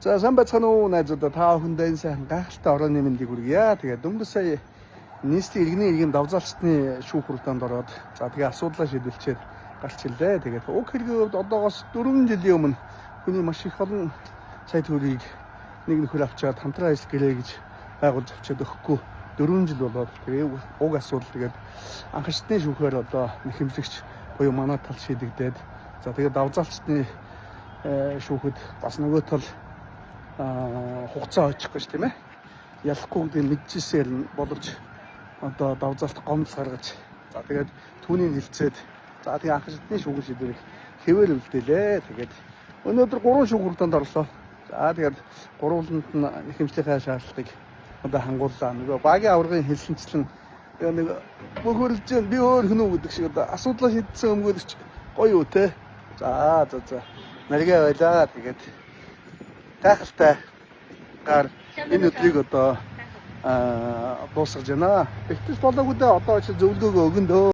За, сайн байцгаана уу, найзуудаа. Та бүхэндээ энэ сайхан гайхалтай оройн мэндийг хүргье. Тэгээд дөнгөж сая нийслэлийн иргэний иргэн давзаалцны шүүх хурлаанд ороод, за, тэгээ асуудлаа шийдвэрлэчээд гарч ирлээ. Тэгээд уг хэргийн хувьд одоогоос 4 жилийн өмнө хүний маш их олон сая төгрөгийг нэг нөхөр авчаад хамтран ажил гэрээ гэж байгуулж авчаад өгөхгүй 4 жил болоод, тэгээ уг асуудал тэгээд анхшдны шүүхээр одоо нэхэмжлэгч буюу манай тал шийдэгдээд, за, тэгээд давзаалцны шүүхэд бас нөгөө тал хугацаа очих гэж, тийм ээ, ялахгүй гэдгийг мэдчихсээр нь боловч одоо давзаалт гомдол гаргаж, за, тэгээд түүнийг хилцээд, за, тэгээ анхшдны шүүхэн шийдвэрийг хэвээр үлдээлээ. Тэгээд өнөөдөр гурван шүүх хурлаанд орлоо. За, тэгээд гурвууланд нь нэхэмжлийнхаа шаардлагыг одоо хангууллаа. Нөгөө багийн аваргын хэлсэнчлэн нэг бөхөрлж би өөр хүн үү гэдэг шиг одоо асуудлаа шийдсэн өмгөөлөгч гоё юу те. За. Нарийн байлаа. Тэгээд гайхалтай гар энэ өдрийг одоо дуусгаж байна. Тэгтэл болоогүй дээ, одоо чи зөвлөгөөгөө өгөн дөө.